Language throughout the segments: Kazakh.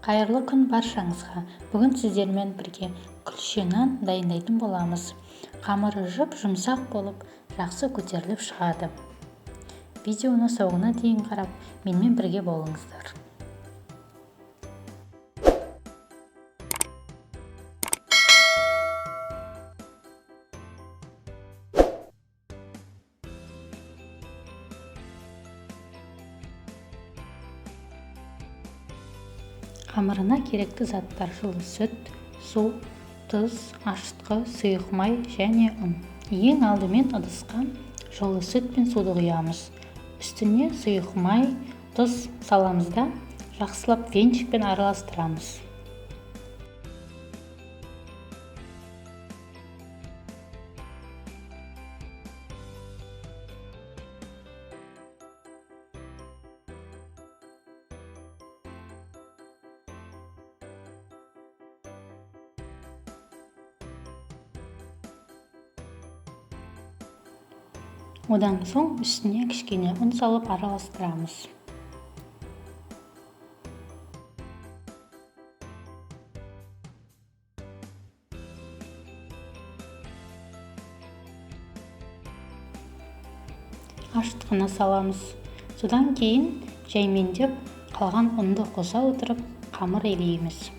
Қайырлы күн баршаңызға. Бүгін сіздермен бірге күлше нан дайындайтын боламыз. Қамыры жұп-жұмсақ болып, жақсы көтеріліп шығады. Видеоны соңына дейін қарап, менімен бірге болыңыздар. Қамырына керекті заттар: жылы сүт, су, тұз, ашытқы, сұйық май және ұн. Ең алдымен ыдысқа жылы сүт пен суды құямыз. Үстіне сұйық май, тұз саламыз да жақсылап венчикпен араластырамыз. Одан соң үстіне кішкене ұн салып араластырамыз. Ашытқыны саламыз. Содан кейін жаймендеп қалған ұнды қоса отырып қамыр илейміз.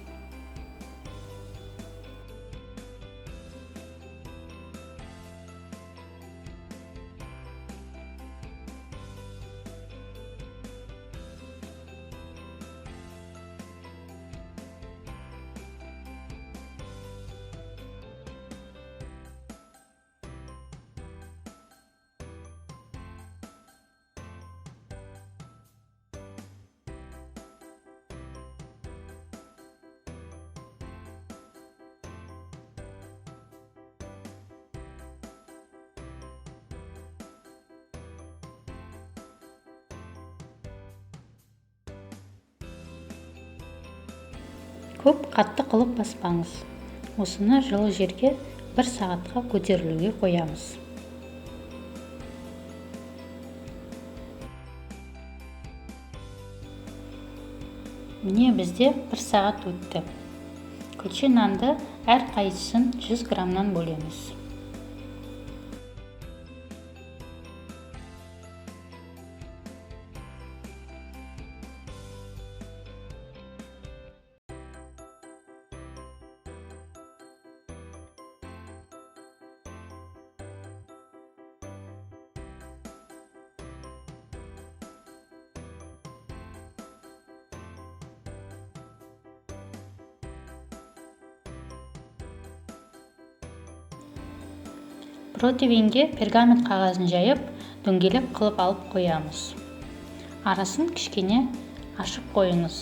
Көп қатты қылып баспаңыз. Осыны жылы жерге 1 сағатқа көтерілуге қоямыз. Міне бізде 1 сағат өтті. Күлше нанды әр қайсысын 100 граммнан бөлеміз. Противенге пергамент қағазын жайып, дөңгелек қылып алып қоямыз. Арасын кішкене ашып қойыңыз.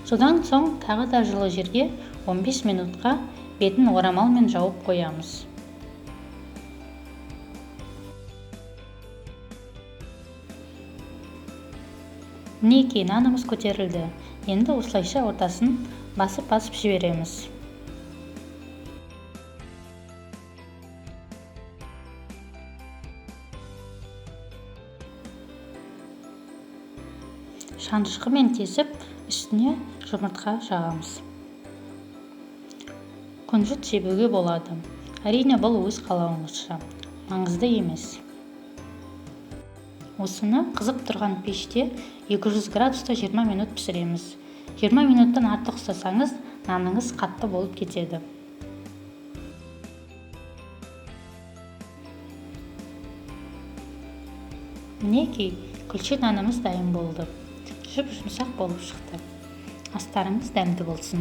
Содан соң тағы да жылы жерге 15 минутқа бетін орамалмен жауып қоямыз. Мінекей, нанымыз көтерілді. Енді осылайша ортасын басып-басып жібереміз. Шанышқымен тесіп, үстіне жұмыртқа жағамыз. Күнжіт себуге болады. Әрине, бұл өз қалауыңызша, маңызды емес. Осыны қызып тұрған пеште 200 градуста 20 минут пісіреміз. 20 минуттан артық ұстасаңыз, наныңыз қатты болып кетеді. Мінекей, күлше нанымыз дайын болды. Жұп-жұмсақ болып шықты. Астарыңыз дәмді болсын.